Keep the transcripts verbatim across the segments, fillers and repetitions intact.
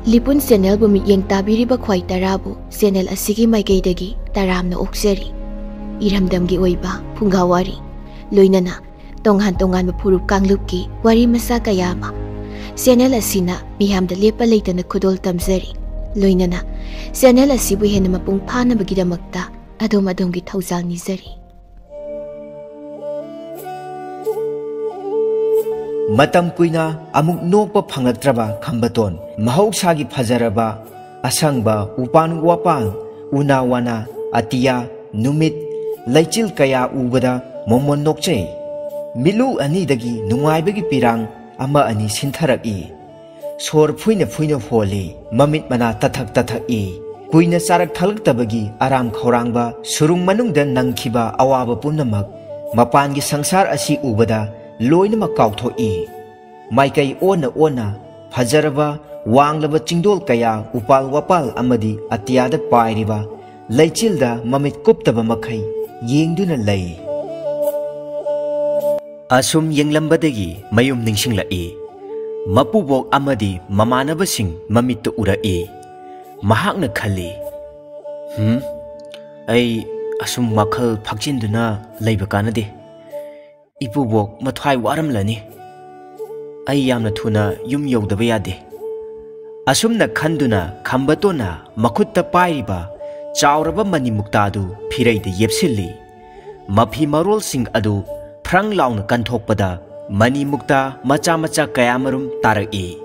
ꯂꯤꯄꯨꯟ ꯆꯦꯅꯦꯜꯕꯨ ꯃꯤꯠꯌꯦꯡ ꯇꯥꯕꯤꯔꯤꯕ ꯈ꯭ꯋꯥꯏ ꯇꯔꯥꯕꯨ ꯆꯦꯅꯦꯜ ꯑꯁꯤꯒꯤ ꯃꯥꯏꯀꯩꯗꯒꯤ ꯇꯔꯥꯝꯅ ꯑꯣꯛꯆꯔꯤ꯫ ꯏꯔꯝꯗꯝꯒꯤ ꯑꯣꯏꯕ ꯐꯨꯡꯒꯥ ꯋꯥꯔꯤ, ꯂꯣꯏꯅꯅ ꯇꯣꯉꯥꯟ ꯇꯣꯉꯥꯟꯕ ꯐꯨꯔꯨꯞ ꯀꯥꯡꯂꯨꯞꯀꯤ ꯋꯥꯔꯤ ꯃꯆꯥ ꯀꯌꯥ ꯑꯃ ꯆꯦꯅꯦꯜ ꯑꯁꯤꯅ ꯃꯤꯌꯥꯝꯗ ꯂꯦꯞꯄ ꯂꯩꯇꯅ ꯈꯨꯗꯣꯜ ꯇꯝꯖꯔꯤ꯫ ꯂꯣꯏꯅꯅ ꯆꯦꯅꯦꯜ ꯑꯁꯤꯕꯨ ꯍꯦꯟꯅ ꯃꯄꯨꯡ ꯐꯥꯅꯕꯒꯤꯗꯃꯛꯇ ꯑꯗꯣꯝ ꯑꯗꯣꯝꯒꯤ ꯊꯧꯖꯥꯜ ꯅꯤꯖꯔꯤ꯫ ꯃꯇꯝ ꯀꯨꯏꯅ ꯑꯃꯨꯛ ꯅꯣꯛꯄ ꯐꯪꯂꯛꯇ꯭ꯔꯕ ꯈꯝꯕꯇꯣꯟ, ꯃꯍꯧꯁꯥꯒꯤ ꯐꯖꯔꯕ ꯑꯁꯪꯕ ꯎꯄꯥꯟ ꯋꯥꯄꯥꯜ, ꯎꯅꯥ ꯋꯥꯅꯥ, ꯑꯇꯤꯌꯥ, ꯅꯨꯃꯤꯠ, ꯂꯩꯆꯤꯜ ꯀꯌꯥ ꯎꯕꯗ ꯃꯣꯃꯣꯟ ꯅꯣꯛꯆꯩ꯫ ꯃꯤꯠꯂꯨ ꯑꯅꯤꯗꯒꯤ ꯅꯨꯡꯉꯥꯏꯕꯒꯤ ꯄꯤꯔꯥꯡ ꯑꯃ ꯑꯅꯤ ꯁꯤꯟꯊꯔꯛꯏ꯫ ꯁꯣꯔ ꯐꯨꯏꯅ ꯐꯨꯏꯅ ꯍꯣꯜꯂꯤ, ꯃꯃꯤꯠ ꯃꯅꯥ ꯇꯊꯛ ꯇꯊꯛꯏ꯫ ꯀꯨꯏꯅ ꯆꯥꯔꯛ ꯊꯛꯂꯛꯇꯕꯒꯤ ꯑꯔꯥꯝ ꯈꯧꯔꯥꯡꯕ, ꯁꯨꯔꯨꯡ ꯃꯅꯨꯡꯗ ꯅꯪꯈꯤꯕ ꯑꯋꯥꯕ ꯄꯨꯝꯅꯃꯛ ꯃꯄꯥꯟꯒꯤ ꯁꯪꯁꯥꯔ ꯑꯁꯤ ꯎꯕꯗ ꯂꯣꯏꯅꯃꯛ ꯀꯥꯎꯊꯣꯛꯏ꯫ ꯃꯥꯏꯀꯩ ꯑꯣꯟꯅ ꯑꯣꯟꯅ ꯐꯖꯔꯕ ꯋꯥꯡꯂꯕ ꯆꯤꯡꯗꯣꯜ ꯀꯌꯥ, ꯎꯄꯥꯜ ꯋꯥꯄꯥꯜ ꯑꯃꯗꯤ ꯑꯇꯤꯌꯥꯗ ꯄꯥꯏꯔꯤꯕ ꯂꯩꯆꯤꯜꯗ ꯃꯃꯤꯠ ꯀꯨꯞꯇꯕ ꯃꯈꯩ ꯌꯦꯡꯗꯨꯅ ꯂꯩ꯫ ꯑꯁꯨꯝ ꯌꯦꯡꯂꯝꯕꯗꯒꯤ ꯃꯌꯨꯝ ꯅꯤꯡꯁꯤꯡꯂꯛꯏ꯫ ꯃꯄꯨꯕꯣꯛ ꯑꯃꯗꯤ ꯃꯃꯥꯟꯅꯕꯁꯤꯡ ꯃꯃꯤꯠꯇ ꯎꯔꯛꯏ꯫ ꯃꯍꯥꯛꯅ ꯈꯜꯂꯤ, "ꯍꯝ, ꯑꯩ ꯑꯁꯨꯝ ꯋꯥꯈꯜ ꯐꯥꯛꯆꯤꯟꯗꯨꯅ ꯂꯩꯕ ꯀꯥꯟꯅꯗꯦ꯫ ꯏꯄꯨꯕꯣꯛ ꯃꯊ꯭ꯋꯥꯏ ꯋꯥꯔꯝꯂꯅꯤ꯫ ꯑꯩ ꯌꯥꯝꯅ ꯊꯨꯅ ꯌꯨꯝ ꯌꯧꯗꯕ ꯌꯥꯗꯦ꯫" ꯑꯁꯨꯝꯅ ꯈꯟꯗꯨꯅ ꯈꯝꯕꯇꯣꯟꯅ ꯃꯈꯨꯠꯇ ꯄꯥꯏꯔꯤꯕ ꯆꯥꯎꯔꯕ ꯃꯅꯤꯃꯨꯛꯇꯥꯗꯨ ꯐꯤꯔꯩꯗ ꯌꯦꯞꯁꯤꯜꯂꯤ꯫ ꯃꯐꯤ ꯃꯔꯣꯜꯁꯤꯡ ꯑꯗꯨ ꯐ꯭ꯔꯪ ꯂꯥꯎꯅ ꯀꯟꯊꯣꯛꯄꯗ ꯃꯅꯤꯃꯨꯛꯇꯥ ꯃꯆꯥ ꯃꯆꯥ ꯀꯌꯥꯃꯔꯨꯝ ꯇꯥꯔꯛꯏ꯫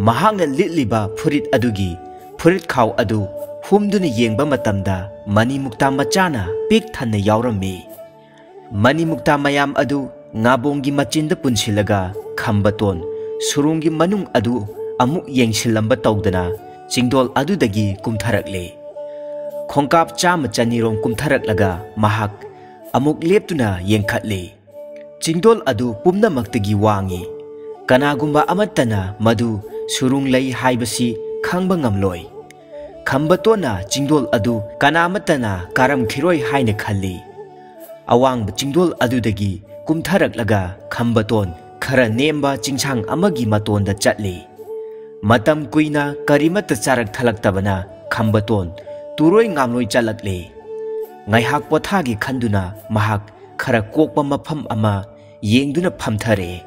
ꯃꯍꯥꯛꯅ ꯂꯤꯠꯂꯤꯕ ꯐꯨꯔꯤꯠ ꯑꯗꯨꯒꯤ ꯐꯨꯔꯤꯠꯈꯥꯎ ꯑꯗꯨ ꯍꯨꯝꯗꯨꯅ ꯌꯦꯡꯕ ꯃꯇꯝꯗ ꯃꯅꯤꯃꯨꯛꯇꯥ ꯃꯆꯥꯅ ꯄꯤꯛ ꯊꯟꯅ ꯌꯥꯎꯔꯝꯃꯤ꯫ ꯃꯅꯤꯃꯨꯛꯇꯥ ꯃꯌꯥꯝ ꯑꯗꯨ ꯉꯥꯕꯣꯡꯒꯤ ꯃꯆꯤꯟꯗ ꯄꯨꯟꯁꯤꯜꯂꯒ ꯈꯝꯕꯇꯣꯟ ꯁꯨꯔꯨꯡꯒꯤ ꯃꯅꯨꯡ ꯑꯗꯨ ꯑꯃꯨꯛ ꯌꯦꯡꯁꯤꯜꯂꯝꯕ ꯇꯧꯗꯅ ꯆꯤꯡꯗꯣꯜ ꯑꯗꯨꯗꯒꯤ ꯀꯨꯝꯊꯔꯛꯂꯦ꯫ ꯈꯣꯡꯀꯥꯞ ꯆꯥꯝꯃ ꯆꯅꯤꯔꯣꯝ ꯀꯨꯝꯊꯔꯛꯂꯒ ꯃꯍꯥꯛ ꯑꯃꯨꯛ ꯂꯦꯞꯇꯨꯅ ꯌꯦꯡꯈꯠꯂꯦ꯫ ꯆꯤꯡꯗꯣꯜ ꯑꯗꯨ ꯄꯨꯝꯅꯃꯛꯇꯒꯤ ꯋꯥꯡꯏ꯫ ꯀꯅꯥꯒꯨꯝꯕ ꯑꯃꯠꯇꯅ ꯃꯗꯨ ꯁꯨꯔꯨꯡ ꯂꯩ ꯍꯥꯏꯕꯁꯤ ꯈꯪꯕ ꯉꯝꯂꯣꯏ꯫ ꯈꯝꯕꯇꯣꯟꯅ ꯆꯤꯡꯗꯣꯜ ꯑꯗꯨ ꯀꯅꯥꯃꯠꯇꯅ ꯀꯥꯔꯝꯈꯤꯔꯣꯏ ꯍꯥꯏꯅ ꯈꯜꯂꯤ꯫ ꯑꯋꯥꯡꯕ ꯆꯤꯡꯗꯣꯜ ꯑꯗꯨꯗꯒꯤ ꯀꯨꯝꯊꯔꯛꯂꯒ ꯈꯝꯕꯇꯣꯟ ꯈꯔ ꯅꯦꯝꯕ ꯆꯤꯡꯁꯥꯡ ꯑꯃꯒꯤ ꯃꯇꯣꯟꯗ ꯆꯠꯂꯤ꯫ ꯃꯇꯝ ꯀꯨꯏꯅ ꯀꯔꯤꯃꯠꯇ ꯆꯥꯔꯛ ꯊꯛꯂꯛꯇꯕꯅ ꯈꯝꯕꯇꯣꯟ ꯇꯨꯔꯣꯏ ꯉꯥꯝꯂꯣꯏ ꯆꯠꯂꯛꯂꯦ꯫ ꯉꯥꯏꯍꯥꯛ ꯄꯣꯊꯥꯒꯦ ꯈꯟꯗꯨꯅ ꯃꯍꯥꯛ ꯈꯔ ꯀꯣꯛꯄ ꯃꯐꯝ ꯑꯃ ꯌꯦꯡꯗꯨꯅ ꯐꯝꯊꯔꯦ꯫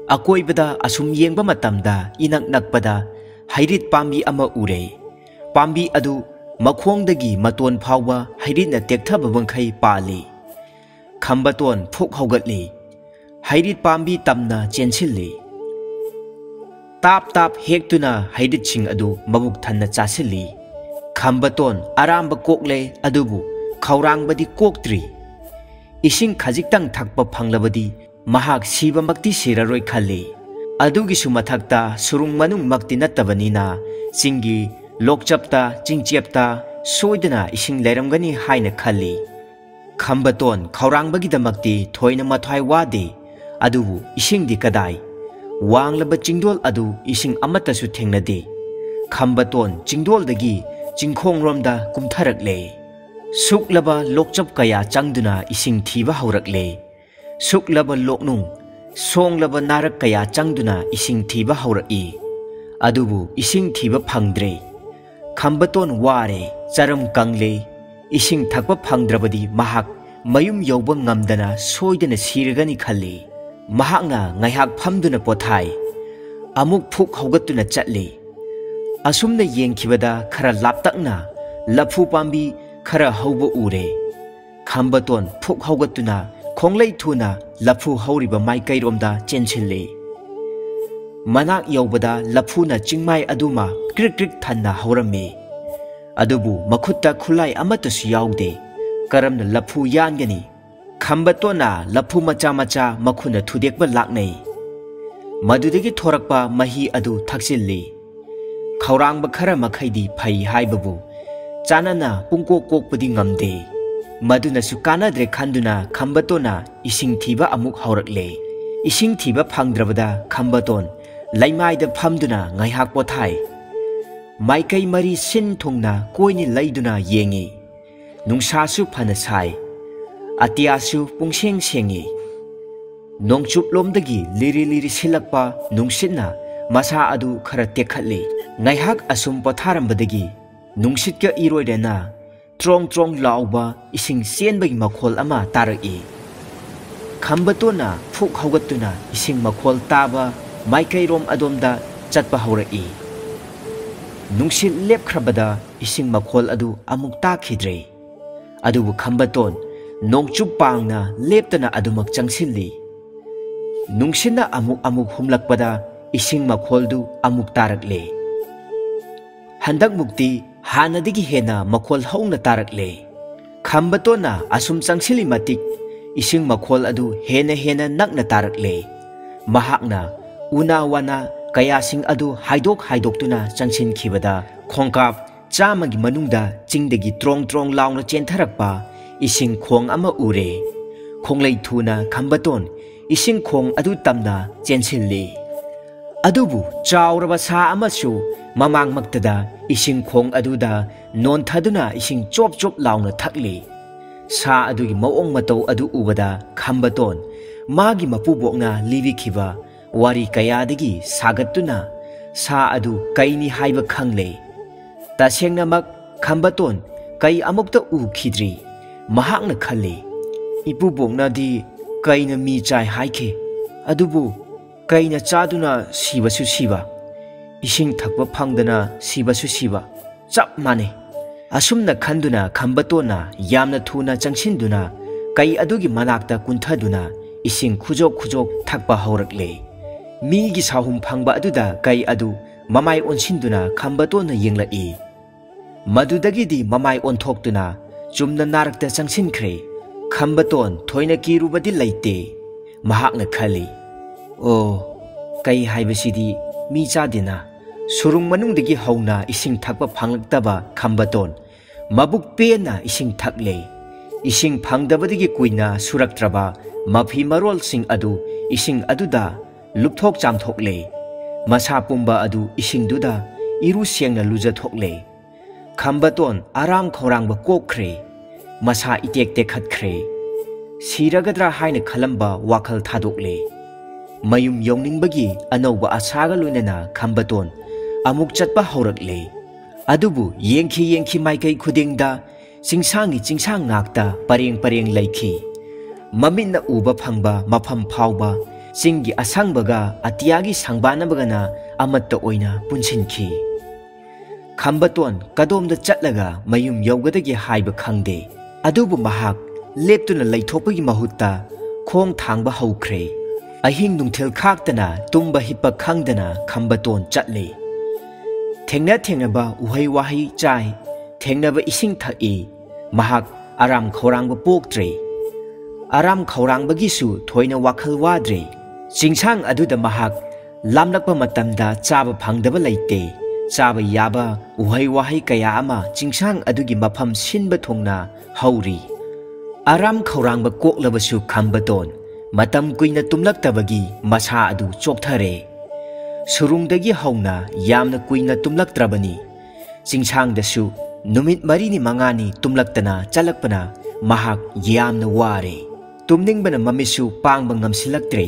ꯑꯀꯣꯏꯕꯗ ꯑꯁꯨꯝ ꯌꯦꯡꯕ ꯃꯇꯝꯗ ꯏꯅꯛ ꯅꯛꯄꯗ ꯍꯩꯔꯤꯠ ꯄꯥꯝꯕꯤ ꯑꯃ ꯎꯔꯦ꯫ ꯄꯥꯝꯕꯤ ꯑꯗꯨ ꯃꯈꯣꯡꯗꯒꯤ ꯃꯇꯣꯟ ꯐꯥꯎꯕ ꯍꯩꯔꯤꯠꯅ ꯇꯦꯛꯊꯕ ꯃꯈꯩ ꯄꯥꯜꯂꯤ꯫ ꯈꯝꯕꯇꯣꯟ ꯐꯨꯛ ꯍꯧꯒꯠꯂꯤ꯫ ꯍꯩꯔꯤꯠ ꯄꯥꯝꯕꯤ ꯇꯝꯅ ꯆꯦꯟꯁꯤꯜꯂꯤ꯫ ꯇꯥꯞ ꯇꯥꯞ ꯍꯦꯛꯇꯨꯅ ꯍꯩꯔꯤꯠꯁꯤꯡ ꯑꯗꯨ ꯃꯕꯨꯛ ꯊꯟꯅ ꯆꯥꯁꯤꯜꯂꯤ꯫ ꯈꯝꯕꯇꯣꯟ ꯑꯔꯥꯝꯕ ꯀꯣꯛꯂꯦ, ꯑꯗꯨꯕꯨ ꯈꯧꯔꯥꯡꯕꯗꯤ ꯀꯣꯛꯇ꯭ꯔꯤ꯫ ꯏꯁꯤꯡ ꯈꯖꯤꯛꯇꯪ ꯊꯛꯄ ꯐꯪꯂꯕꯗꯤ ꯃꯍꯥꯛ ꯁꯤꯕꯃꯛꯇꯤ ꯁꯤꯔꯔꯣꯏ ꯈꯜꯂꯤ꯫ ꯑꯗꯨꯒꯤꯁꯨ ꯃꯊꯛꯇ ꯁꯨꯔꯨꯡ ꯃꯅꯨꯡꯃꯛꯇꯤ ꯅꯠꯇꯕꯅꯤꯅ ꯆꯤꯡꯒꯤ ꯂꯣꯛꯆꯞꯇ, ꯆꯤꯡꯆꯦꯞꯇ ꯁꯣꯏꯗꯅ ꯏꯁꯤꯡ ꯂꯩꯔꯝꯒꯅꯤ ꯍꯥꯏꯅ ꯈꯜꯂꯤ꯫ ꯈꯝꯕꯇꯣꯟ ꯈꯧꯔꯥꯡꯕꯒꯤꯗꯃꯛꯇꯤ ꯊꯣꯏꯅ ꯃꯊ꯭ꯋꯥꯏ ꯋꯥꯗꯦ, ꯑꯗꯨꯕꯨ ꯏꯁꯤꯡꯗꯤ ꯀꯗꯥꯏ? ꯋꯥꯡꯂꯕ ꯆꯤꯡꯗꯣꯜ ꯑꯗꯨ ꯏꯁꯤꯡ ꯑꯃꯠꯇꯁꯨ ꯊꯦꯡꯅꯗꯦ꯫ ꯈꯝꯕꯇꯣꯟ ꯆꯤꯡꯗꯣꯜꯗꯒꯤ ꯆꯤꯡꯈꯣꯡꯔꯣꯝꯗ ꯀꯨꯝꯊꯔꯛꯂꯦ꯫ ꯁꯨꯛꯂꯕ ꯂꯣꯛꯆꯞ ꯀꯌꯥ ꯆꯪꯗꯨꯅ ꯏꯁꯤꯡ ꯊꯤꯕ ꯍꯧꯔꯛꯂꯦ꯫ ꯁꯨꯛꯂꯕ ꯂꯣꯛꯅꯨꯡ, ꯁꯣꯡꯂꯕ ꯅꯥꯔꯛ ꯀꯌꯥ ꯆꯪꯗꯨꯅ ꯏꯁꯤꯡ ꯊꯤꯕ ꯍꯧꯔꯛꯏ꯫ ꯑꯗꯨꯕꯨ ꯏꯁꯤꯡ ꯊꯤꯕ ꯐꯪꯗ꯭ꯔꯦ꯫ ꯈꯝꯕꯇꯣꯟ ꯋꯥꯔꯦ, ꯆꯔꯝ ꯀꯪꯂꯦ꯫ ꯏꯁꯤꯡ ꯊꯛꯄ ꯐꯪꯗ꯭ꯔꯕꯗꯤ ꯃꯍꯥꯛ ꯃꯌꯨꯝ ꯌꯧꯕ ꯉꯝꯗꯅ ꯁꯣꯏꯗꯅ ꯁꯤꯔꯒꯅꯤ ꯈꯜꯂꯤ꯫ ꯃꯍꯥꯛꯅ ꯉꯥꯏꯍꯥꯛ ꯐꯝꯗꯨꯅ ꯄꯣꯊꯥꯏ꯫ ꯑꯃꯨꯛ ꯐꯨꯛ ꯍꯧꯒꯠꯇꯨꯅ ꯆꯠꯂꯤ꯫ ꯑꯁꯨꯝꯅ ꯌꯦꯡꯈꯤꯕꯗ ꯈꯔ ꯂꯥꯞꯇꯛꯅ ꯂꯐꯨ ꯄꯥꯝꯕꯤ ꯈꯔ ꯍꯧꯕ ꯎꯔꯦ꯫ ꯈꯝꯕꯇꯣꯟ ꯐꯨꯛ ꯍꯧꯒꯠꯇꯨꯅ ꯈꯣꯡꯂꯩ ꯊꯨꯅ ꯂꯐꯨ ꯍꯧꯔꯤꯕ ꯃꯥꯏꯀꯩꯔꯣꯝꯗ ꯆꯦꯟꯁꯤꯜꯂꯤ꯫ ꯃꯅꯥꯛ ꯌꯧꯕꯗ ꯂꯐꯨꯅ ꯆꯤꯡꯃꯥꯏ ꯑꯗꯨꯃ ꯀ꯭ꯔꯤꯛ ꯀ꯭ꯔꯤꯛ ꯊꯟꯅ ꯍꯧꯔꯝꯃꯤ꯫ ꯑꯗꯨꯕꯨ ꯃꯈꯨꯠꯇ ꯈꯨꯠꯂꯥꯏ ꯑꯃꯠꯇꯁꯨ ꯌꯥꯎꯗꯦ꯫ ꯀꯔꯝꯅ ꯂꯐꯨ ꯌꯥꯟꯒꯅꯤ? ꯈꯝꯕꯇꯣꯟꯅ ꯂꯐꯨ ꯃꯆꯥ ꯃꯆꯥ ꯃꯈꯨꯠꯅ ꯊꯨꯗꯦꯛꯄ ꯂꯥꯛꯅꯩ꯫ ꯃꯗꯨꯗꯒꯤ ꯊꯣꯔꯛꯄ ꯃꯍꯤ ꯑꯗꯨ ꯊꯛꯆꯤꯜꯂꯤ꯫ ꯈꯧꯔꯥꯡꯕ ꯈꯔ ꯃꯈꯩꯗꯤ ꯐꯩ ꯍꯥꯏꯕꯕꯨ ꯆꯥꯅꯅ ꯄꯨꯡꯀꯣꯛ ꯀꯣꯛꯄꯗꯤ ꯉꯝꯗꯦ꯫ ꯃꯗꯨꯅꯁꯨ ꯀꯥꯟꯅꯗ꯭ꯔꯦ ꯈꯟꯗꯨꯅ ꯈꯝꯕꯇꯣꯟꯅ ꯏꯁꯤꯡ ꯊꯤꯕ ꯑꯃꯨꯛ ꯍꯧꯔꯛꯂꯦ꯫ ꯏꯁꯤꯡ ꯊꯤꯕ ꯐꯪꯗ꯭ꯔꯕꯗ ꯈꯝꯕꯇꯣꯟ ꯂꯩꯃꯥꯏꯗ ꯐꯝꯗꯨꯅ ꯉꯥꯏꯍꯥꯛ ꯄꯣꯊꯥꯏ꯫ ꯃꯥꯏꯀꯩ ꯃꯔꯤ ꯁꯤꯟ ꯊꯨꯡꯅ ꯀꯣꯏꯅ ꯂꯩꯗꯨꯅ ꯌꯦꯡꯏ꯫ ꯅꯨꯡꯁꯥꯁꯨ ꯐꯅ ꯁꯥꯏ꯫ ꯑꯇꯤꯌꯥꯁꯨ ꯄꯨꯡꯁꯦꯡ ꯁꯦꯡꯏ꯫ ꯅꯣꯡꯆꯨꯞꯂꯣꯝꯗꯒꯤ ꯂꯤꯔꯤ ꯂꯤꯔꯤ ꯁꯤꯜꯂꯛꯄ ꯅꯨꯡꯁꯤꯠꯅ ꯃꯁꯥ ꯑꯗꯨ ꯈꯔ ꯇꯦꯛꯈꯠꯂꯤ꯫ ꯉꯥꯏꯍꯥꯛ ꯑꯁꯨꯝ ꯄꯣꯊꯥꯔꯝꯕꯗꯒꯤ ꯅꯨꯡꯁꯤꯠꯀ ꯏꯔꯣꯏꯔꯅ ꯇ꯭ꯔꯣꯡ ꯇ꯭ꯔꯣꯡ ꯂꯥꯎꯕ ꯏꯁꯤꯡ ꯆꯦꯟꯕꯒꯤ ꯃꯈꯣꯜ ꯑꯃ ꯇꯥꯔꯛꯏ꯫ ꯈꯝꯕꯇꯣꯟꯅ ꯐꯨꯛ ꯍꯧꯒꯠꯇꯨꯅ ꯏꯁꯤꯡ ꯃꯈꯣꯜ ꯇꯥꯕ ꯃꯥꯏꯀꯩꯔꯣꯝ ꯑꯗꯣꯝꯗ ꯆꯠꯄ ꯍꯧꯔꯛꯏ꯫ ꯅꯨꯡꯁꯤꯠ ꯂꯦꯞꯈ꯭ꯔꯕꯗ ꯏꯁꯤꯡ ꯃꯈꯣꯜ ꯑꯗꯨ ꯑꯃꯨꯛ ꯇꯥꯈꯤꯗ꯭ꯔꯦ꯫ ꯑꯗꯨꯕꯨ ꯈꯝꯕꯇꯣꯟ ꯅꯣꯡꯆꯨꯞ ꯄꯥꯡꯅ ꯂꯦꯞꯇꯅ ꯑꯗꯨꯃꯛ ꯆꯪꯁꯤꯜꯂꯤ꯫ ꯅꯨꯡꯁꯤꯠꯅ ꯑꯃꯨꯛ ꯑꯃꯨꯛ ꯍꯨꯝꯂꯛꯄꯗ ꯏꯁꯤꯡ ꯃꯈꯣꯜꯗꯨ ꯑꯃꯨꯛ ꯇꯥꯔꯛꯂꯦ꯫ ꯍꯟꯗꯛꯃꯨꯛꯇꯤ ꯍꯥꯟꯅꯗꯒꯤ ꯍꯦꯟꯅ ꯃꯈꯣꯜ ꯍꯧꯅ ꯇꯥꯔꯛꯂꯦ꯫ ꯈꯝꯕꯇꯣꯟꯅ ꯑꯁꯨꯝ ꯆꯪꯁꯤꯜꯂꯤ ꯃꯇꯤꯛ ꯏꯁꯤꯡ ꯃꯈꯣꯜ ꯑꯗꯨ ꯍꯦꯟꯅ ꯍꯦꯟꯅ ꯅꯛꯅ ꯇꯥꯔꯛꯂꯦ꯫ ꯃꯍꯥꯛꯅ ꯎꯅꯥ ꯋꯥꯅꯥ ꯀꯌꯥꯁꯤꯡ ꯑꯗꯨ ꯍꯥꯏꯗꯣꯛ ꯍꯥꯏꯗꯣꯛꯇꯨꯅ ꯆꯪꯁꯤꯟꯈꯤꯕꯗ ꯈꯣꯡꯀꯥꯞ ꯆꯥꯝꯃꯒꯤ ꯃꯅꯨꯡꯗ ꯆꯤꯡꯗꯒꯤ ꯇ꯭ꯔꯣꯡ ꯇ꯭ꯔꯣꯡ ꯂꯥꯎꯅ ꯆꯦꯟꯊꯔꯛꯄ ꯏꯁꯤꯡ ꯈꯣꯡ ꯑꯃ ꯎꯔꯦ꯫ ꯈꯣꯡꯂꯩ ꯊꯨꯅ ꯈꯝꯕꯇꯣꯟ ꯏꯁꯤꯡ ꯈꯣꯡ ꯑꯗꯨ ꯇꯝꯅ ꯆꯦꯟꯁꯤꯜꯂꯤ꯫ ꯑꯗꯨꯕꯨ ꯆꯥꯎꯔꯕ ꯁꯥ ꯑꯃꯁꯨ ꯃꯃꯥꯡꯃꯛꯇꯗ ꯏꯁꯤꯡ ꯈꯣꯡ ꯑꯗꯨꯗ ꯅꯣꯟꯊꯗꯨꯅ ꯏꯁꯤꯡ ꯆꯣꯞ ꯆꯣꯞ ꯂꯥꯎꯅ ꯊꯛꯂꯤ꯫ ꯁꯥ ꯑꯗꯨꯒꯤ ꯃꯑꯣꯡ ꯃꯇꯧ ꯑꯗꯨ ꯎꯕꯗ ꯈꯝꯕꯇꯣꯟ ꯃꯥꯒꯤ ꯃꯄꯨꯕꯣꯛꯅ ꯂꯤꯕꯤꯈꯤꯕ ꯋꯥꯔꯤ ꯀꯌꯥꯗꯒꯤ ꯁꯥꯒꯠꯇꯨꯅ ꯁꯥ ꯑꯗꯨ ꯀꯩꯅꯤ ꯍꯥꯏꯕ ꯈꯪꯂꯦ꯫ ꯇꯁꯦꯡꯅꯃꯛ ꯈꯝꯕꯇꯣꯟ ꯀꯩ ꯑꯃꯨꯛꯇ ꯎꯈꯤꯗ꯭ꯔꯤ꯫ ꯃꯍꯥꯛꯅ ꯈꯜꯂꯤ, "ꯏꯄꯨꯕꯣꯛꯅꯗꯤ ꯀꯩꯅ ꯃꯤ ꯆꯥꯏ ꯍꯥꯏꯈꯤ, ꯑꯗꯨꯕꯨ ꯀꯩꯅ ꯆꯥꯗꯨꯅ ꯁꯤꯕꯁꯨ ꯁꯤꯕ, ꯏꯁꯤꯡ ꯊꯛꯄ ꯐꯪꯗꯅ ꯁꯤꯕꯁꯨ ꯁꯤꯕ ꯆꯞ ꯃꯥꯟꯅꯩ"꯫ ꯑꯁꯨꯝꯅ ꯈꯟꯗꯨꯅ ꯈꯝꯕꯇꯣꯟꯅ ꯌꯥꯝꯅ ꯊꯨꯅ ꯆꯪꯁꯤꯟꯗꯨꯅ ꯀꯩ ꯑꯗꯨꯒꯤ ꯃꯅꯥꯛꯇ ꯀꯨꯟꯊꯗꯨꯅ ꯏꯁꯤꯡ ꯈꯨꯖꯣꯛ ꯈꯨꯖꯣꯛ ꯊꯛꯄ ꯍꯧꯔꯛꯂꯦ꯫ ꯃꯤꯒꯤ ꯁꯥꯍꯨꯝ ꯐꯪꯕ ꯑꯗꯨꯗ ꯀꯩ ꯑꯗꯨ ꯃꯃꯥꯏ ꯑꯣꯟꯁꯤꯟꯗꯨꯅ ꯈꯝꯕꯇꯣꯟꯅ ꯌꯦꯡꯂꯛꯏ꯫ ꯃꯗꯨꯗꯒꯤꯗꯤ ꯃꯃꯥꯏ ꯑꯣꯟꯊꯣꯛꯇꯨꯅ ꯆꯨꯝꯅ ꯅꯥꯔꯛꯇ ꯆꯪꯁꯤꯟꯈ꯭ꯔꯦ꯫ ꯈꯝꯕꯇꯣꯟ ꯊꯣꯏꯅ ꯀꯤꯔꯨꯕꯗꯤ ꯂꯩꯇꯦ꯫ ꯃꯍꯥꯛꯅ ꯈꯜꯂꯤ, "ꯑꯣ, ꯀꯩ ꯍꯥꯏꯕꯁꯤꯗꯤ ꯃꯤ ꯆꯥꯗꯦꯅ"꯫ ꯁꯨꯔꯨꯡ ꯃꯅꯨꯡꯗꯒꯤ ꯍꯧꯅ ꯏꯁꯤꯡ ꯊꯛꯄ ꯐꯪꯂꯛꯇꯕ ꯈꯝꯕꯇꯣꯟ ꯃꯕꯨꯛ ꯄꯦꯟꯅ ꯏꯁꯤꯡ ꯊꯛꯂꯦ꯫ ꯏꯁꯤꯡ ꯐꯪꯗꯕꯗꯒꯤ ꯀꯨꯏꯅ ꯁꯨꯔꯛꯇ꯭ꯔꯕ ꯃꯐꯤ ꯃꯔꯣꯜꯁꯤꯡ ꯑꯗꯨ ꯏꯁꯤꯡ ꯑꯗꯨꯗ ꯂꯨꯞꯊꯣꯛ ꯆꯥꯝꯊꯣꯛꯂꯦ꯫ ꯃꯁꯥ ꯄꯨꯝꯕ ꯑꯗꯨ ꯏꯁꯤꯡꯗꯨꯗ ꯏꯔꯨ ꯁꯦꯡꯅ ꯂꯨꯖꯊꯣꯛꯂꯦ꯫ ꯈꯝꯕꯇꯣꯟ ꯑꯔꯥꯡ ꯈꯧꯔꯥꯡꯕ ꯀꯣꯛꯈ꯭ꯔꯦ꯫ ꯃꯁꯥ ꯏꯇꯦꯛ ꯇꯦꯛꯈꯠꯈ꯭ꯔꯦ꯫ ꯁꯤꯔꯒꯗ꯭ꯔꯥ ꯍꯥꯏꯅ ꯈꯜꯂꯝꯕ ꯋꯥꯈꯜ ꯊꯥꯗꯣꯛꯂꯦ꯫ ꯃꯌꯨꯝ ꯌꯧꯅꯤꯡꯕꯒꯤ ꯑꯅꯧꯕ ꯑꯁꯥꯒ ꯂꯣꯏꯅꯅ ꯈꯝꯕꯇꯣꯟ ꯑꯃꯨꯛ ꯆꯠꯄ ꯍꯧꯔꯛꯂꯦ꯫ ꯑꯗꯨꯕꯨ ꯌꯦꯡꯈꯤ ꯌꯦꯡꯈꯤ ꯃꯥꯏꯀꯩ ꯈꯨꯗꯤꯡꯗ ꯆꯤꯡꯁꯥꯡꯒꯤ ꯆꯤꯡꯁꯥꯡ ꯉꯥꯛꯇ ꯄꯔꯦꯡ ꯄꯔꯦꯡ ꯂꯩꯈꯤ꯫ ꯃꯃꯤꯠꯅ ꯎꯕ ꯐꯪꯕ ꯃꯐꯝ ꯐꯥꯎꯕ ꯆꯤꯡꯒꯤ ꯑꯁꯪꯕꯒ ꯑꯇꯤꯌꯥꯒꯤ ꯁꯪꯕꯥꯅꯕꯒꯅ ꯑꯃꯠꯇ ꯑꯣꯏꯅ ꯄꯨꯟꯁꯤꯟꯈꯤ꯫ ꯈꯝꯕꯇꯣꯟ ꯀꯗꯣꯝꯗ ꯆꯠꯂꯒ ꯃꯌꯨꯝ ꯌꯧꯒꯗꯒꯦ ꯍꯥꯏꯕ ꯈꯪꯗꯦ꯫ ꯑꯗꯨꯕꯨ ꯃꯍꯥꯛ ꯂꯦꯞꯇꯨꯅ ꯂꯩꯊꯣꯛꯄꯒꯤ ꯃꯍꯨꯠꯇ ꯈꯣꯡ ꯊꯥꯡꯕ ꯍꯧꯈ꯭ꯔꯦ꯫ ꯑꯍꯤꯡ ꯅꯨꯡꯊꯤꯜ ꯈꯥꯛꯇꯅ ꯇꯨꯝꯕ ꯍꯤꯞꯄ ꯈꯪꯗꯅ ꯈꯝꯕꯇꯣꯟ ꯆꯠꯂꯤ꯫ ꯊꯦꯡꯅ ꯊꯦꯡꯅꯕ ꯎꯍꯩ ꯋꯥꯍꯩ ꯆꯥꯏ, ꯊꯦꯡꯅꯕ ꯏꯁꯤꯡ ꯊꯛꯏ꯫ ꯃꯍꯥꯛ ꯑꯔꯥꯝ ꯈꯧꯔꯥꯡꯕ ꯄꯣꯛꯇ꯭ꯔꯦ꯫ ꯑꯔꯥꯝ ꯈꯧꯔꯥꯡꯕꯒꯤꯁꯨ ꯊꯣꯏꯅ ꯋꯥꯈꯜ ꯋꯥꯗ꯭ꯔꯦ꯫ ꯆꯤꯡꯁꯥꯡ ꯑꯗꯨꯗ ꯃꯍꯥꯛ ꯂꯥꯝꯂꯛꯄ ꯃꯇꯝꯗ ꯆꯥꯕ ꯐꯪꯗꯕ ꯂꯩꯇꯦ꯫ ꯆꯥꯕ ꯌꯥꯕ ꯎꯍꯩ ꯋꯥꯍꯩ ꯀꯌꯥ ꯑꯃ ꯆꯤꯡꯁꯥꯡ ꯑꯗꯨꯒꯤ ꯃꯐꯝ ꯁꯤꯟꯕ ꯊꯨꯡꯅ ꯍꯧꯔꯤ꯫ ꯑꯔꯥꯝ ꯈꯧꯔꯥꯡꯕ ꯀꯣꯛꯂꯕꯁꯨ ꯈꯝꯕꯇꯣꯟ ꯃꯇꯝ ꯀꯨꯏꯅ ꯇꯨꯝꯂꯛꯇꯕꯒꯤ ꯃꯁꯥ ꯑꯗꯨ ꯆꯣꯛꯊꯔꯦ꯫ ꯁꯨꯔꯨꯡꯗꯒꯤ ꯍꯧꯅ ꯌꯥꯝꯅ ꯀꯨꯏꯅ ꯇꯨꯝꯂꯛꯇ꯭ꯔꯕꯅꯤ꯫ ꯆꯤꯡꯁꯥꯡꯗꯁꯨ ꯅꯨꯃꯤꯠ ꯃꯔꯤꯅꯤ ꯃꯉꯥꯅꯤ ꯇꯨꯝꯂꯛꯇꯅ ꯆꯠꯂꯛꯄꯅ ꯃꯍꯥꯛ ꯌꯥꯝꯅ ꯋꯥꯔꯦ꯫ ꯇꯨꯝꯅꯤꯡꯕꯅ ꯃꯃꯤꯠꯁꯨ ꯄꯥꯡꯕ ꯉꯝꯁꯤꯜꯂꯛꯇ꯭ꯔꯦ꯫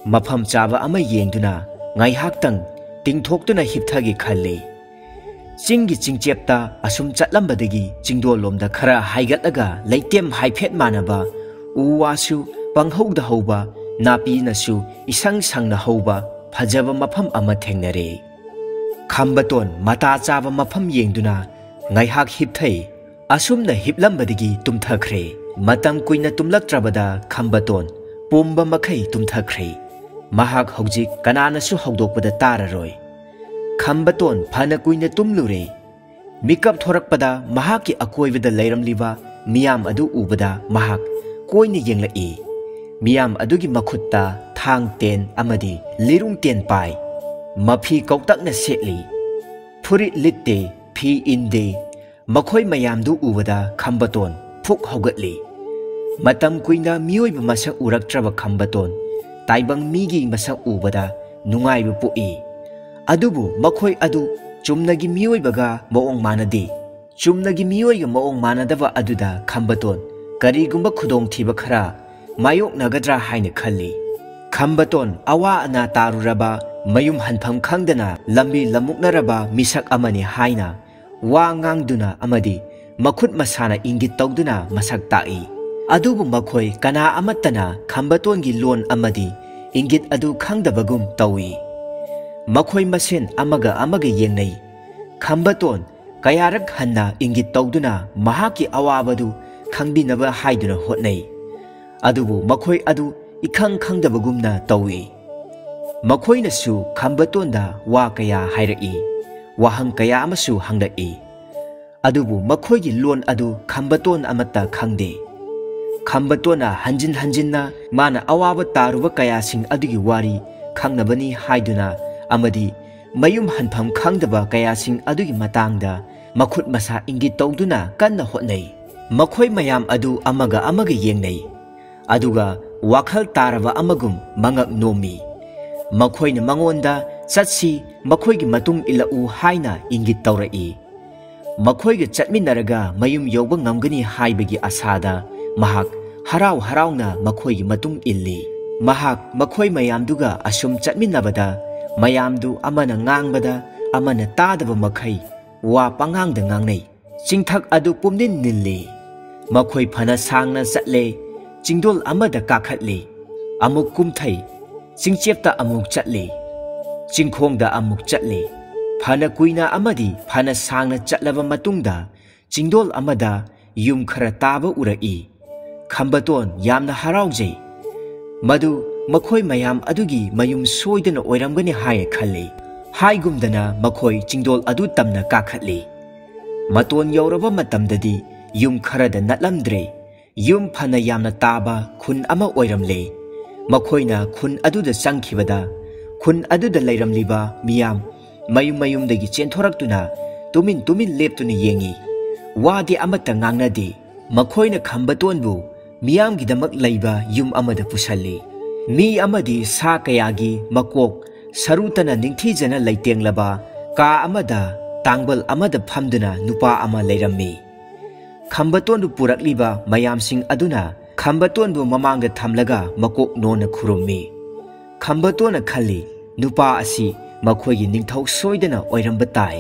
ꯃꯐꯝ ꯆꯥꯕ ꯑꯃ ꯌꯦꯡꯗꯨꯅ ꯉꯥꯏꯍꯥꯛꯇꯪ ꯇꯤꯡꯊꯣꯛꯇꯨꯅ ꯍꯤꯞꯊꯒꯦ ꯈꯜꯂꯤ꯫ ꯆꯤꯡꯒꯤ ꯆꯤꯡꯆꯦꯞꯇ ꯑꯁꯨꯝ ꯆꯠꯂꯝꯕꯗꯒꯤ ꯆꯤꯡꯗꯣꯜꯂꯣꯝꯗ ꯈꯔ ꯍꯥꯏꯒꯠꯂꯒ ꯂꯩꯇꯦꯝ ꯍꯥꯏꯐꯦꯠ ꯃꯥꯟꯅꯕ, ꯎ ꯋꯥꯁꯨ ꯄꯪꯍꯧꯗ ꯍꯧꯕ, ꯅꯥꯄꯤꯅꯁꯨ ꯏꯁꯪ ꯁꯪꯅ ꯍꯧꯕ ꯐꯖꯕ ꯃꯐꯝ ꯑꯃ ꯊꯦꯡꯅꯔꯦ꯫ ꯈꯝꯕꯇꯣꯟ ꯃꯇꯥ ꯆꯥꯕ ꯃꯐꯝ ꯌꯦꯡꯗꯨꯅ ꯉꯥꯏꯍꯥꯛ ꯍꯤꯞꯊꯩ꯫ ꯑꯁꯨꯝꯅ ꯍꯤꯞꯂꯝꯕꯗꯒꯤ ꯇꯨꯝꯊꯈ꯭ꯔꯦ꯫ ꯃꯇꯝ ꯀꯨꯏꯅ ꯇꯨꯝꯂꯛꯇ꯭ꯔꯕꯗ ꯈꯝꯕꯇꯣꯟ ꯄꯨꯝꯕ ꯃꯈꯩ ꯇꯨꯝꯊꯈ꯭ꯔꯦ꯫ ꯃꯍꯥꯛ ꯍꯧꯖꯤꯛ ꯀꯅꯥꯅꯁꯨ ꯍꯧꯗꯣꯛꯄꯗ ꯇꯥꯔꯔꯣꯏ꯫ ꯈꯝꯕꯇꯣꯟ ꯐꯅ ꯀꯨꯏꯅ ꯇꯨꯝꯂꯨꯔꯦ꯫ ꯃꯤꯀꯞ ꯊꯣꯔꯛꯄꯗ ꯃꯍꯥꯛꯀꯤ ꯑꯀꯣꯏꯕꯗ ꯂꯩꯔꯝꯂꯤꯕ ꯃꯤꯌꯥꯝ ꯑꯗꯨ ꯎꯕꯗ ꯃꯍꯥꯛ ꯀꯣꯏꯅ ꯌꯦꯡꯂꯛꯏ꯫ ꯃꯤꯌꯥꯝ ꯑꯗꯨꯒꯤ ꯃꯈꯨꯠꯇ ꯊꯥꯡ ꯇꯦꯟ ꯑꯃꯗꯤ ꯂꯤꯔꯨꯡ ꯇꯦꯟ ꯄꯥꯏ꯫ ꯃꯐꯤ ꯀꯧꯇꯛꯅ ꯁꯦꯠꯂꯤ꯫ ꯐꯨꯔꯤꯠ ꯂꯤꯠꯇꯦ, ꯐꯤ ꯏꯟꯗꯦ꯫ ꯃꯈꯣꯏ ꯃꯌꯥꯝꯗꯨ ꯎꯕꯗ ꯈꯝꯕꯇꯣꯟ ꯐꯨꯛ ꯍꯧꯒꯠꯂꯤ꯫ ꯃꯇꯝ ꯀꯨꯏꯅ ꯃꯤꯑꯣꯏꯕ ꯃꯁꯛ ꯎꯔꯛꯇ꯭ꯔꯕ ꯈꯝꯕꯇꯣꯟ ꯇꯥꯏꯕꯪ ꯃꯤꯒꯤ ꯃꯁꯛ ꯎꯕꯗ ꯅꯨꯡꯉꯥꯏꯕ ꯄꯣꯛꯏ꯫ ꯑꯗꯨꯕꯨ ꯃꯈꯣꯏ ꯑꯗꯨ ꯆꯨꯝꯅꯒꯤ ꯃꯤꯑꯣꯏꯕꯒ ꯃꯑꯣꯡ ꯃꯥꯟꯅꯗꯦ꯫ ꯆꯨꯝꯅꯒꯤ ꯃꯤꯑꯣꯏꯒ ꯃꯑꯣꯡ ꯃꯥꯟꯅꯗꯕ ꯑꯗꯨꯗ ꯈꯝꯕꯇꯣꯟ ꯀꯔꯤꯒꯨꯝꯕ ꯈꯨꯗꯣꯡꯊꯤꯕ ꯈꯔ ꯃꯥꯌꯣꯛꯅꯒꯗ꯭ꯔꯥ ꯍꯥꯏꯅ ꯈꯜꯂꯤ꯫ ꯈꯝꯕꯇꯣꯟ ꯑꯋꯥ ꯑꯅꯥ ꯇꯥꯔꯨꯔꯕ, ꯃꯌꯨꯝ ꯍꯟꯐꯝ ꯈꯪꯗꯅ ꯂꯝꯕꯤ ꯂꯝꯃꯨꯛꯅꯔꯕ ꯃꯤꯁꯛ ꯑꯃꯅꯤ ꯍꯥꯏꯅ ꯋꯥ ꯉꯥꯡꯗꯨꯅ ꯑꯃꯗꯤ ꯃꯈꯨꯠ ꯃꯁꯥꯅ ꯏꯪꯒꯤꯠ ꯇꯧꯗꯨꯅ ꯃꯁꯛ ꯇꯥꯛꯏ꯫ ꯑꯗꯨꯕꯨ ꯃꯈꯣꯏ ꯀꯅꯥ ꯑꯃꯠꯇꯅ ꯈꯝꯕꯇꯣꯟꯒꯤ ꯂꯣꯟ ꯑꯃꯗꯤ ꯏꯪꯒꯤꯠ ꯑꯗꯨ ꯈꯪꯗꯕꯒꯨꯝ ꯇꯧꯏ꯫ ꯃꯈꯣꯏ ꯃꯁꯦꯟ ꯑꯃꯒ ꯑꯃꯒ ꯌꯦꯡꯅꯩ꯫ ꯈꯝꯕꯇꯣꯟ ꯀꯌꯥꯔꯛ ꯍꯟꯅ ꯏꯪꯒꯤꯠ ꯇꯧꯗꯨꯅ ꯃꯍꯥꯛꯀꯤ ꯑꯋꯥꯕꯗꯨ ꯈꯪꯕꯤꯅꯕ ꯍꯥꯏꯗꯨꯅ ꯍꯣꯠꯅꯩ꯫ ꯑꯗꯨꯕꯨ ꯃꯈꯣꯏ ꯑꯗꯨ ꯏꯈꯪ ꯈꯪꯗꯕꯒꯨꯝꯅ ꯇꯧꯏ꯫ ꯃꯈꯣꯏꯅꯁꯨ ꯈꯝꯕꯇꯣꯟꯗ ꯋꯥ ꯀꯌꯥ ꯍꯥꯏꯔꯛꯏ, ꯋꯥꯍꯪ ꯀꯌꯥ ꯑꯃꯁꯨ ꯍꯪꯂꯛꯏ꯫ ꯑꯗꯨꯕꯨ ꯃꯈꯣꯏꯒꯤ ꯂꯣꯟ ꯑꯗꯨ ꯈꯝꯕꯇꯣꯟ ꯑꯃꯠꯇ ꯈꯪꯗꯦ꯫ ꯈꯝꯕꯇꯣꯟꯅ ꯍꯟꯖꯤꯟ ꯍꯟꯖꯤꯟꯅ ꯃꯥꯅ ꯑꯋꯥꯕ ꯇꯥꯔꯨꯕ ꯀꯌꯥꯁꯤꯡ ꯑꯗꯨꯒꯤ ꯋꯥꯔꯤ ꯈꯪꯅꯕꯅꯤ ꯍꯥꯏꯗꯨꯅ ꯑꯃꯗꯤ ꯃꯌꯨꯝ ꯍꯟꯐꯝ ꯈꯪꯗꯕ ꯀꯌꯥꯁꯤꯡ ꯑꯗꯨꯒꯤ ꯃꯇꯥꯡꯗ ꯃꯈꯨꯠ ꯃꯁꯥ ꯏꯪꯒꯤꯠ ꯇꯧꯗꯨꯅ ꯀꯟꯅ ꯍꯣꯠꯅꯩ꯫ ꯃꯈꯣꯏ ꯃꯌꯥꯝ ꯑꯗꯨ ꯑꯃꯒ ꯑꯃꯒ ꯌꯦꯡꯅꯩ, ꯑꯗꯨꯒ ꯋꯥꯈꯜ ꯇꯥꯔꯕ ꯑꯃꯒꯨꯝ ꯃꯉꯛ ꯅꯣꯝꯃꯤ꯫ ꯃꯈꯣꯏꯅ ꯃꯉꯣꯟꯗ "ꯆꯠꯁꯤ, ꯃꯈꯣꯏꯒꯤ ꯃꯇꯨꯡ ꯏꯜꯂꯛꯎ" ꯍꯥꯏꯅ ꯏꯪꯒꯤꯠ ꯇꯧꯔꯛꯏ꯫ ꯃꯈꯣꯏꯒ ꯆꯠꯃꯤꯟꯅꯔꯒ ꯃꯌꯨꯝ ꯌꯧꯕ ꯉꯝꯒꯅꯤ ꯍꯥꯏꯕꯒꯤ ꯑꯁꯥꯗ ꯃꯍꯥꯛ ꯍꯔꯥꯎ ꯍꯔꯥꯎꯅ ꯃꯈꯣꯏꯒꯤ ꯃꯇꯨꯡ ꯏꯜꯂꯤ꯫ ꯃꯍꯥꯛ ꯃꯈꯣꯏ ꯃꯌꯥꯝꯗꯨꯒ ꯑꯁꯨꯝ ꯆꯠꯃꯤꯟꯅꯕꯗ ꯃꯌꯥꯝꯗꯨ ꯑꯃꯅ ꯉꯥꯡꯕꯗ ꯑꯃꯅ ꯇꯥꯗꯕ ꯃꯈꯩ ꯋꯥ ꯄꯉꯥꯡꯗ ꯉꯥꯡꯅꯩ꯫ ꯆꯤꯡꯊꯛ ꯑꯗꯨ ꯄꯨꯝꯅꯤꯟ ꯅꯤꯜꯂꯤ꯫ ꯃꯈꯣꯏ ꯐꯅ ꯁꯥꯡꯅ ꯆꯠꯂꯦ, ꯆꯤꯡꯗꯣꯜ ꯑꯃꯗ ꯀꯥꯈꯠꯂꯤ, ꯑꯃꯨꯛ ꯀꯨꯝꯊꯩ, ꯆꯤꯡꯆꯦꯞꯇ ꯑꯃꯨꯛ ꯆꯠꯂꯤ, ꯆꯤꯡꯈꯣꯡꯗ ꯑꯃꯨꯛ ꯆꯠꯂꯤ꯫ ꯐꯅ ꯀꯨꯏꯅ ꯑꯃꯗꯤ ꯐꯅ ꯁꯥꯡꯅ ꯆꯠꯂꯕ ꯃꯇꯨꯡꯗ ꯆꯤꯡꯗꯣꯜ ꯑꯃꯗ ꯌꯨꯝ ꯈꯔ ꯇꯥꯕ ꯎꯔꯛꯏ꯫ ꯈꯝꯕꯇꯣꯟ ꯌꯥꯝꯅ ꯍꯔꯥꯎꯖꯩ꯫ ꯃꯗꯨ ꯃꯈꯣꯏ ꯃꯌꯥꯝ ꯑꯗꯨꯒꯤ ꯃꯌꯨꯝ ꯁꯣꯏꯗꯅ ꯑꯣꯏꯔꯝꯒꯅꯤ ꯍꯥꯏꯅ ꯈꯜꯂꯤ꯫ ꯍꯥꯏꯒꯨꯝꯗꯅ ꯃꯈꯣꯏ ꯆꯤꯡꯗꯣꯜ ꯑꯗꯨ ꯇꯝꯅ ꯀꯥꯈꯠꯂꯤ꯫ ꯃꯇꯣꯟ ꯌꯧꯔꯕ ꯃꯇꯝꯗꯗꯤ ꯌꯨꯝ ꯈꯔꯗ ꯅꯠꯂꯝꯗ꯭ꯔꯦ꯫ ꯌꯨꯝ ꯐꯅ ꯌꯥꯝꯅ ꯇꯥꯕ ꯈꯨꯟ ꯑꯃ ꯑꯣꯏꯔꯝꯂꯦ꯫ ꯃꯈꯣꯏꯅ ꯈꯨꯟ ꯑꯗꯨꯗ ꯆꯪꯈꯤꯕꯗ ꯈꯨꯟ ꯑꯗꯨꯗ ꯂꯩꯔꯝꯂꯤꯕ ꯃꯤꯌꯥꯝ ꯃꯌꯨꯝ ꯃꯌꯨꯝꯗꯒꯤ ꯆꯦꯟꯊꯣꯔꯛꯇꯨꯅ ꯇꯨꯃꯤꯟ ꯇꯨꯃꯤꯟ ꯂꯦꯞꯇꯨꯅ ꯌꯦꯡꯏ꯫ ꯋꯥꯗꯤ ꯑꯃꯠꯇ ꯉꯥꯡꯅꯗꯦ꯫ ꯃꯈꯣꯏꯅ ꯈꯝꯕꯇꯣꯟꯕꯨ ꯃꯤꯌꯥꯝꯒꯤꯗꯃꯛ ꯂꯩꯕ ꯌꯨꯝ ꯑꯃꯗ ꯄꯨꯁꯜꯂꯤ꯫ ꯃꯤ ꯑꯃꯗꯤ ꯁꯥ ꯀꯌꯥꯒꯤ ꯃꯀꯣꯛ ꯁꯔꯨꯇꯅ ꯅꯤꯡꯊꯤꯖꯅ ꯂꯩꯇꯦꯡꯂꯕ ꯀꯥ ꯑꯃꯗ ꯇꯥꯡꯕꯜ ꯑꯃꯗ ꯐꯝꯗꯨꯅ ꯅꯨꯄꯥ ꯑꯃ ꯂꯩꯔꯝꯃꯤ꯫ ꯈꯝꯕꯇꯣꯟꯕꯨ ꯄꯨꯔꯛꯂꯤꯕ ꯃꯌꯥꯝꯁꯤꯡ ꯑꯗꯨꯅ ꯈꯝꯕꯇꯣꯟꯕꯨ ꯃꯃꯥꯡꯗ ꯊꯝꯂꯒ ꯃꯀꯣꯛ ꯅꯣꯟꯅ ꯈꯨꯔꯨꯝꯃꯤ꯫ ꯈꯝꯕꯇꯣꯟꯅ ꯈꯜꯂꯤ, ꯅꯨꯄꯥ ꯑꯁꯤ ꯃꯈꯣꯏꯒꯤ ꯅꯤꯡꯊꯧ ꯁꯣꯏꯗꯅ ꯑꯣꯏꯔꯝꯕ ꯇꯥꯏ꯫